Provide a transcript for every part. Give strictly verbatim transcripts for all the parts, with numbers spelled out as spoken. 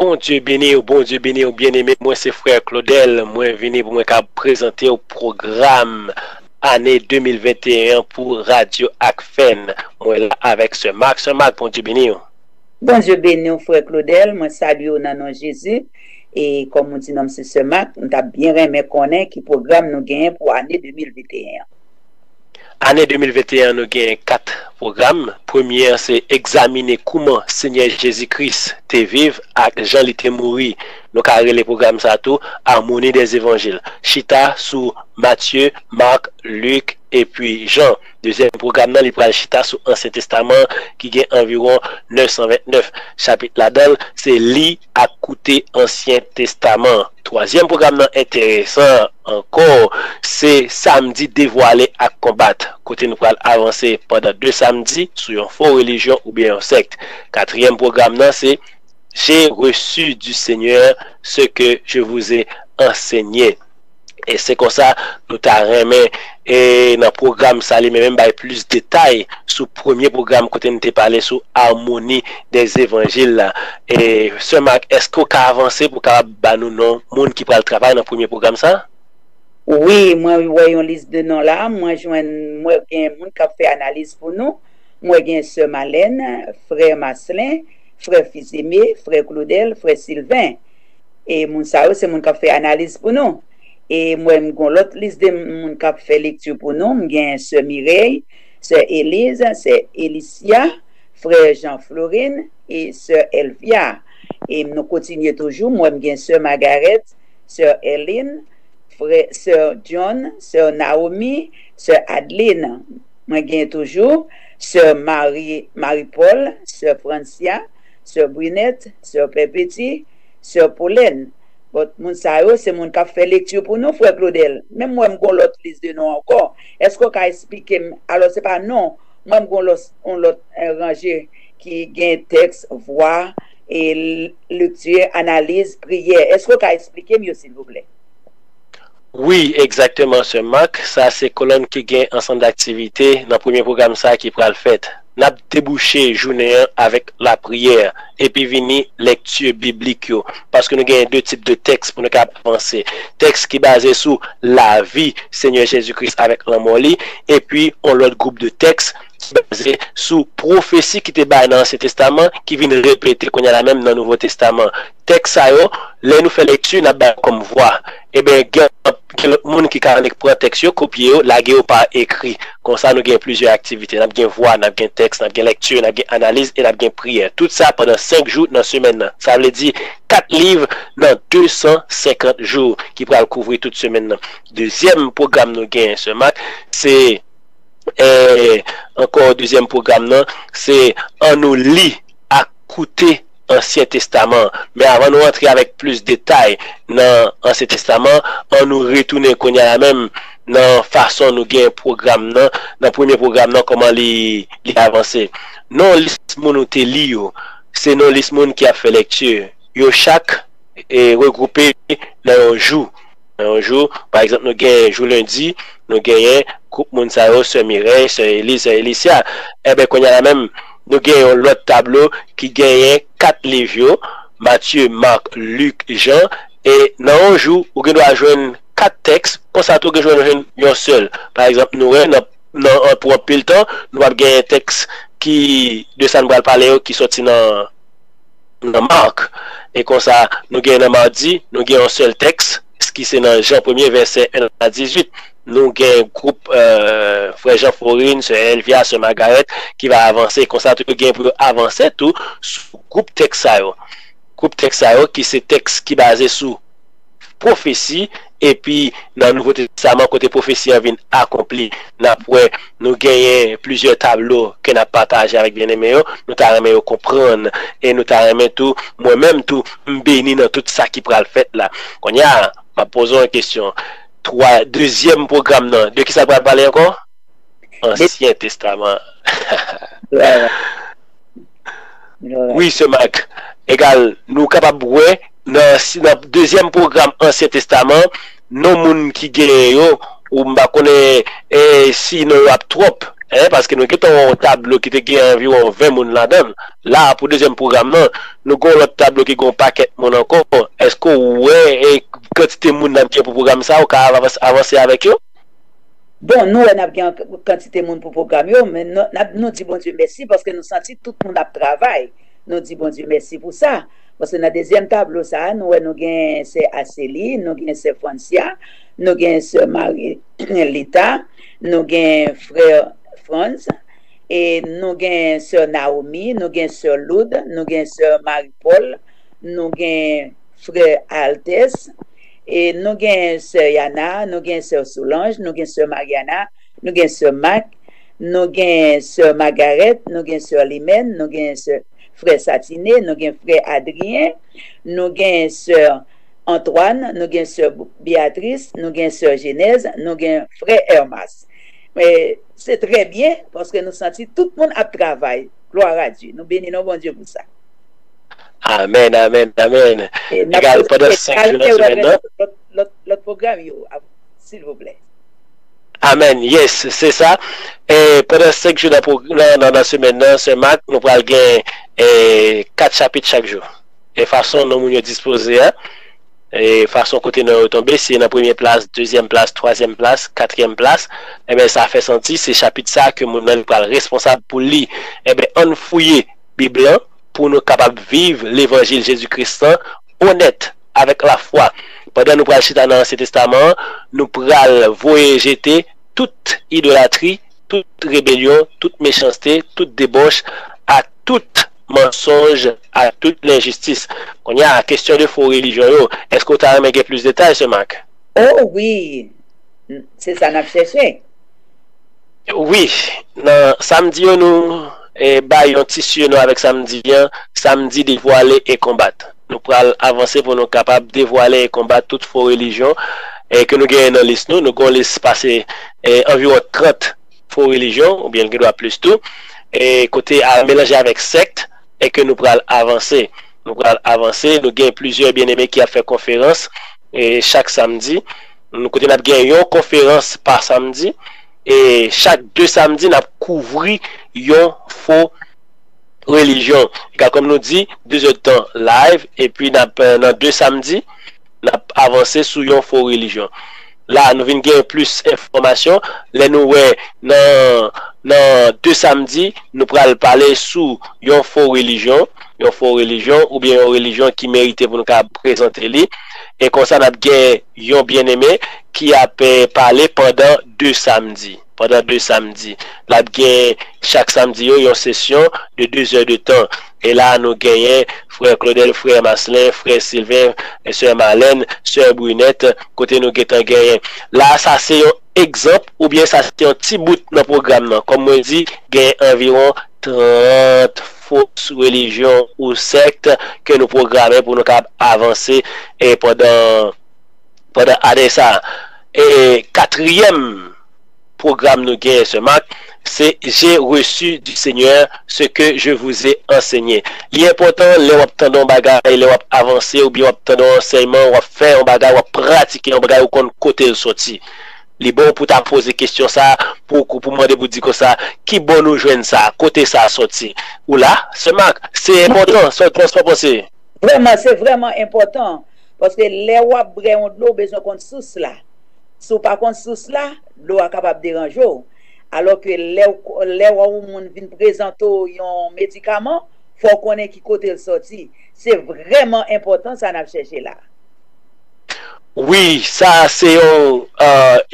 Bondye beni w, Bondye beni w, byeneme. Mwen se frè Claudel. Mwen vini pou mwen ka prezante w pwogram ane de mil venteyen an pou Radyo Akfèn. Mwen la avèk sè Mark. Sè Mark, Bondye beni w. Bondye beni w, frè Claudel. Mwen salye w nan non Jezi. E kòm ou di non m se sè Mark, m t ap byen renmen konnen ki pwogram nou genyen pou ane de mil venteyen an. Ane de mil venteyen an, nou genyen kat pwogram. Premye an, se egzamine kouman Senyè Jezi Kris te viv ak jan li te mouri. Nou ka rele pwogram sa a tou Harmonie des Évangiles. Chita sou Matye, Mak, Lik, epi Jan. Dezyèm pwogram nan, li pral chita sou Ansyen Testaman ki gen anviwon nèf san vennèf chapit ladan l. Se li ak koute Ansyen Testaman. Twazyèm pwogram nan enteresan ankò, se samdi devwale ak konbat, kote nou pral avanse pandan de samdi sou yon fo relijyon oubyen yon sèkt. Katriyèm pwogram nan se J'ai reçu du Seigneur ce que je vous ai enseigné. E se konsa nou ta renmen e nan pwogram sa li menm bay plis detay sou premye pwogram kote n te pale sou Harmonie des Évangiles la. E sè Mark, èske w ka avanse pou w kapab ba nou non moun ki pral travay nan premye pwogram sa? Wi, mwen wè yon lis de non la. Mwen jwenn, mwen gen moun k ap fè analiz pou nou. Mwen gen sè Malèn, frè Maslin, frè Fizeme, frè Klodèl, frè Silven. E moun sa yo, se moun k ap fè analiz pou nou. E mwen, m gen yon lòt lis de moun k ap fè lekti pou nou. M gen sè Mirèy, sè Eliz, sè Elisya, frè Jan Florin e sè Elvia. E nou kontinye toujou. Mwen, m gen sè Magarèt, sè Èlin, frè, sè John, sè Naomi, sè Adeline. Mwen gen toujou sè Mari, Marie Paul, sè Francia, sè Brinette, sè Pèpeti, sè Polèn. Bon, moun sa yo, se moun k ap fè lekti pou nou, frè Claudel. Men mwen, m gon lòt lis de non ankò. Èske w ka esplike m? Alò, se pa non. Mwen, m gon lòt, yon lòt eh, ranje ki gen tèks, vwa, e l- lekti, analiz, priyè. Èske w ka esplike m yo, silvouplè? Wi, egzakteman, sè Mark. Sa se kolòn ki gen ansanm aktivite nan premye pwogram sa a ki pral fèt. N ap debouche jounen an avèk lapriyè, epi vini lekti biblik yo, paske nou genyen de tip de tèks pou nou kapab avanse. Tèks ki baze sou lavi Senyè Jezi Kris avèk lanmò li, epi yon lòt gwoup de tèks ki baze sou pwofesi ki te bay nan Ansyen Testaman, ki vin repete kounye a la menm nan Nouvo Testaman. Tèks sa yo, lè nou fè lekti, n ap bay yo kòm vwa. Ebyen, gen, gen lòt moun ki ka annik pran tèks yo, kopye yo, lage yo pa ekri. Konsa, nou gen plizyè aktivite. N ap gen vwa, n ap gen tèks, n ap gen lekti, n ap gen analiz e n ap gen priyè. Tout sa pandan senk jou nan semèn nan. Sa vle di kat liv nan de san senkant jou ki pral kouvri tout semèn nan. Dezyèm pwogram nou gen, sè Mark, se eh, ankò, dezyèm pwogram nan, se ann nou li ak koute Ansyen Testaman. Men avan nou antre avèk plis detay nan Ansyen Testaman, ann nou retounen kounye a la menm nan fason nou gen pwogram nan, nan premye pwogram nan, kòman li, li avanse. Non lis moun ou te li yo, se non lis moun ki ap fè lekti. Yo chak e, regwoupe nan yon jou. Nan yon jou, pa egzanp, nou gen jou lendi, nou genyen gwoup moun sa yo, sè Mirèy, sè Eliz, sè Elisya. Enben, kounye a la menm, nou gen yon lòt tablo ki genyen kat liv yo, Matye, Mak, Lik, Jan. E nan yon jou, ou gen dwa jwenn kat tèks, konsa tou, ou gen dwa jwenn yon sèl. Pa egzanp, nou wè nan, nan, pou anpil tan, nou p ap genyen tèks ki, de sa n pral pale yo, ki soti nan, nan Mak. E konsa, nou gen nan madi, nou gen yon sèl tèks, ki se nan Jan premye, vèsè en a dizuit. Nou gen gwoup eh, frè Jan Florin, sè Elvia, sè Magarèt, ki va avanse. Konsa, tou gen pou yo avanse tou sou gwoup tèks sa yo. Gwoup tèks sa yo, ki se tèks ki baze sou pwofesi, epi nan Nouvo Testaman, kote pwofesi an vin akonpli, n ap wè nou genyen plizyè tablo ke n ap pataje avèk byeneme yo, nou ta renmen yo konprann, e nou ta renmen tou, mwen menm tou, m beni nan tout sa ki pral fèt la. Kounye a, m ap poze w yon kesyon. Twa, dezyèm pwogram nan, de ki sa l pral pale ankò? Ansyen Testaman. Wi, sè Mark. Egal, nou kapab wè nan, nan dezyèm pwogram Ansyen Testaman, non moun ki genyen yo, ou m pa konnen eh, si non yo ap twòp, Hein, paske nou gentan wè yon tablo ki te gen anviwon ven moun ladan l. La, pou dezyèm pwogram nan, nou gen yon lòt tablo ki gen yon pakèt moun ankò. Èske w wè e, kantite moun n ap gen pou pwogram sa a, ou ka avanse, avanse avèk yo? Bon, nou wè n ap gen kantite moun pou pwogram yo, men nou, n ap, nou di Bondye mèsi paske nou santi tout moun ap travay. Nou di Bondye mèsi pou sa. Paske nan dezyèm tablo sa a, nou wè nou gen sè Aseli, nou gen sè Francia, nou gen sè Marilita, nou gen frè Franz, e nou gen sè Naomi, nou gen sè Loud, nou gen sè Marie Paul, nou gen frè Altès, e nou gen sè Yana, nou gen sè Solange, nou gen sè Mariana, nou gen sè Mak, nou gen sè Magarèt, nou gen sè Limèn, nou gen sè frè Satine, nou gen frè Adriyen, nou gen sè Antwàn, nou gen sè Beyatris, nou gen sè Jenèz, nou gen frè Èrmas. Se trè byen, paske nou santi tout moun ap travay. Glwa a Dye. Nou beni non Bondye pou sa. Amèn, amèn, amèn. Egal, pandan senk jou nan semèn nan. Lòt pwogram yo, silvouplè. Amèn, yes, se sa. E pandan senk jou nan, nan, nan semèn nan, sè Mak, nou pral gen e, kat chapit chak jou. E fason non moun yo dispoze a, e fason kote non yo tonbe, si e nan premye plas, dezyèm plas, twazyèm plas, katriyèm plas, ebyen sa fè santi se chapit sa a ke moun nan li pral responsab pou li. Ebyen, ann fouye Bib lan pou nou kapab viv levanjil Jezi Kris lan onèt, avèk lafwa. Pandan nou pral chita nan Ansyen Testaman an, nou pral voye jete tout idolatri, tout rebelyon, tout mechanste, tout debòch, ak tout mansonj, ak tout lenjistis. Kounye a, kesyon de fo relijyon yo, èske w ta renmen gen plis detay, sè Mak? O wi! Se sa n ap chèche. Wi, nan samdi yo nou e, bay yon ti siyeno avèk samdi an, samdi devwale e konbat. Nou pral avanse pou nou kapab devwale e konbat tout fo relijyon e, ke nou genyen nan lis nou. Nou gen yon lis pase e, anviwon trant fo relijyon, oubyen l gen dwa plis tou, e, kote a melanje avèk sèkt, e ke nou pral avanse. Nou pral avanse, nou gen plizyè byeneme ki ap fè konferans e, chak samdi. Nou kote n ap gen yon konferans pa samdi. E chak de samdi, n ap kouvri yon fo relijyon. Egal kòm nou di, de zèdtan live, epi n ap, nan de samdi, n ap avanse sou yon fo relijyon. La, nou vin gen plis enfòmasyon. Lè nou wè nan, nan de samdi, nou pral pale sou yon fo relijyon. Yon fo relijyon, oubyen yon relijyon ki merite pou nou ka prezante li. E konsa, n ap gen yon byeneme ki ap pale pandan de samdi. Pandan de samdi. L ap gen chak samdi yo yon sesyon de de zè de tan. E la a nou genyen frè Claudel, frè Marcelin, frè Sylvain, sè Marlène, sè Brunette, kote nou gentan genyen. La a sa se yon egzanp oubyen sa se yon ti bout nan pwogram nan. Kòm mwen di, gen anviwon trant fo relijyon ou sèkt ke nou pwograme pou nou kapab avanse e pandan, pandan ane sa a. E katriyèm pwogram nou genyen sè Mak, se J'ai reçu du Seigneur ce que je vous ai enseigné. Li enpòtan lè w ap tande yon bagay, lè w ap avanse oubyen w ap tande yon ansèyman, w ap fè yon bagay, w ap pratike yon bagay, ou konn kote l soti. Li bon pou ta poze kesyon sa a, pou, pou mande pou di konsa, ki bò nou jwenn sa, kote sa soti? Ou la, sè Mak, se enpòtan, sa w panse? Vrèman, se vrèman enpòtan. Paske lè w ap bwè yon dlo, w bezwen konn sous la. Si w pa konn sous la, dlo a kapab deranje w. Alò ke lè w, lè w yon moun vin prezante w yon medikaman, fò w konnen ki kote l soti. Se vrèman enpòtan sa n ap chèche la. Wi, sa a se yon,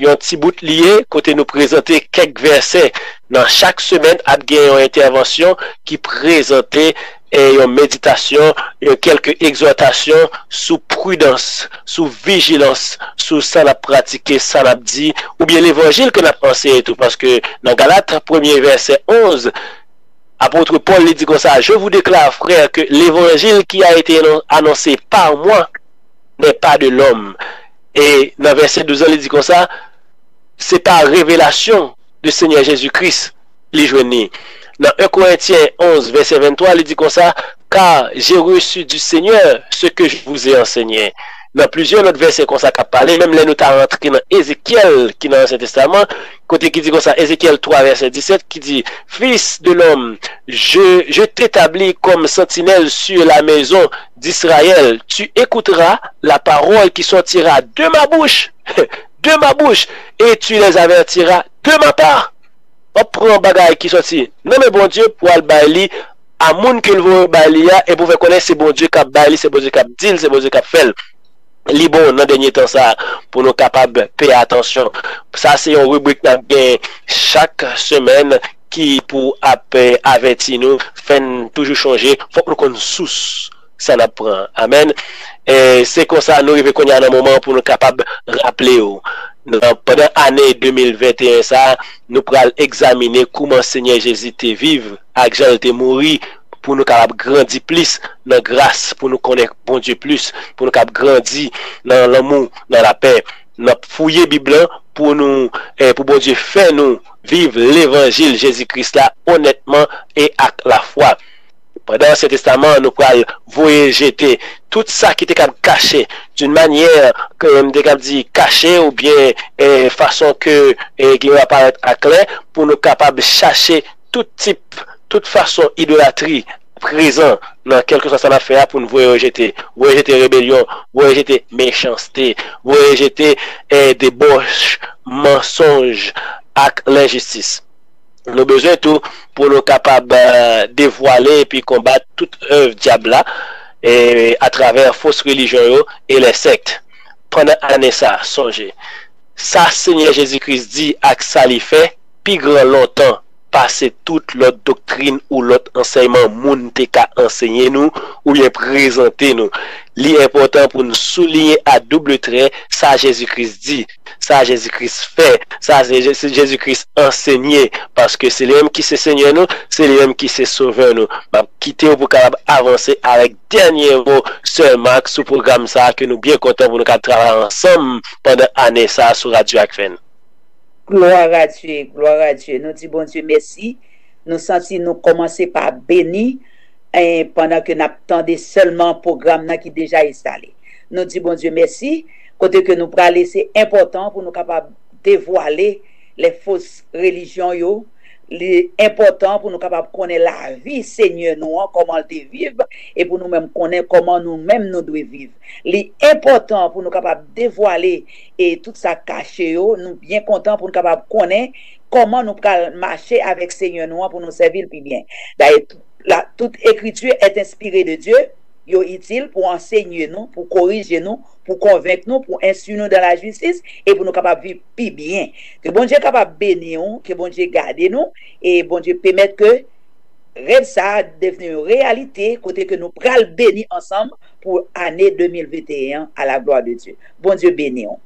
yon ti bout li ye, kote nou prezante kèk vèsè. Nan chak semèn, ap gen yon entèvansyon ki prezante e yon meditasyon, yon kèlke egzòtasyon sou pridans, sou vijilans, sou sa n ap pratike, sa n ap di, oubyen levanjil ke n ap anseye tou. Paske nan Galat, premye vèsè onz, apot Pòl li di konsa, Je vous déclare, frères, que l'évangile qui a été annon- annoncé par moi n'est pas de l'homme. E nan vèsè douz lan, li di konsa, se pa revelasyon de Senyè Jezi Kris li jwenn li. Nan en Korentyen onz, vèsè venntwa, li di konsa, Car j'ai reçu du Seigneur ce que je vous ai enseigné. Nan plizyè lòt vèsè konsa k ap pale, menm lè nou ta rantre nan Ezekyèl ki nan Ansyen Testaman, kote ki di konsa, Ezekyèl twa vèsè disèt ki di, Fils de l'homme, je, je t'établis comme sentinelle sur la maison d'Israël. Tu écouteras la parole qui sortira de ma bouche, de ma bouche, et tu les avertiras de ma part. W ap pran bagay ki soti nan men Bondye pou al bay li a moun ke l voye bay li a, e pou fè konnen se Bondye k ap bay li, se Bondye k ap di l, se Bondye k ap fè l. Li bon nan dènye tan sa a pou nou kapab peye atansyon. Sa se yon ribrik n ap gen chak semèn ki pou ap, eh, avèti nou, fè n toujou chonje, fòk nou konn sous sa n ap pran. Amèn. E se konsa nou rive kounye a nan moman pou nou kapab raple w. Nan, pandan ane de mil venteyen sa a, nou pral egzamine kouman Senyè Jezi te viv ak jan l te mouri pou nou kapab grandi plis nan gras, pou nou konnen Bondye plis, pou nou kapab grandi nan lanmou, nan lapè. N ap fouye Bib lan pou nou, eh, pou Bondye fè nou viv levanjil Jezi Kris la onètman e ak lafwa. Pandan Ansyen Testaman an, nou pral voye jete tout sa ki te kab kache, d'une manière ke m te kab di kache oubyen, eh, fason ke, eh, ki pa parèt aklè, pou nou kapab chache tout tip, tout fason idolatri prezan nan kèlkeswa sa n ap fè a pou n voye yo jete. Voye jete rebelyon, voye jete mechanste, voye jete, eh, debòch, mansonj ak lenjistis. Nou bezwen tou pou nou kapab, eh, devwale epi konbat tout èv dyab la, eh, atravè fos relijyon yo e lè sèkt. Pandan ane sa, sonje, sa Senyè Jezi Kris di ak sa li fè pi gran lontan pase tout lòt doktrin ou lòt ansèyman moun te ka ansenye nou oubyen prezante nou. Li enpòtan pou n souliye a double trè sa Jezi Kris di, sa Jezi Kris fè, sa Jezi Kris ansenye, paske se li menm ki se Senyè nou, se li menm ki se Sovè nou. M ap kite w pou w kapab avanse avèk dènye mo, Sè Mak, sou pwogram sa a ke nou byen kontan pou nou ka travay ansanm pandan ane sa a sou Radyo Akfèn. Glwa a Dye, glwa a Dye. Nou di Bondye mèsi. Nou santi nou kòmanse pa beni, eh, pandan ke n ap tande sèlman pwogram nan ki deja enstale. Nou di Bondye mèsi, kote ke nou prale, se enpòtan pou nou kapab devwale lè fos relijyon yo. Li enpòtan pou nou kapab konnen lavi Senyè nou an, kòman l te viv, e pou nou menm konnen kòman nou menm nou dwe viv. Li enpòtan pou nou kapab devwale e tout sa kache yo. Nou byen kontan pou nou kapab konnen kòman nou pral mache avèk Senyè nou an pou nou sèvi l pi byen. Dayè, tout, la, tout ekriti est inspirée de Dieu, yo itil pou ansenye nou, pou korije nou, pou konvenk nou, pou enstwi nou dan lajistis, e pou nou kapab viv pi byen. Ke Bondye kapab beni w, ke Bondye gade nou, e Bondye pèmèt ke rèv sa a devni yon reyalite, kote ke nou pral beni ansanm pou ane de mil venteyen an, à la gloire de Dieu. Bondye beni w.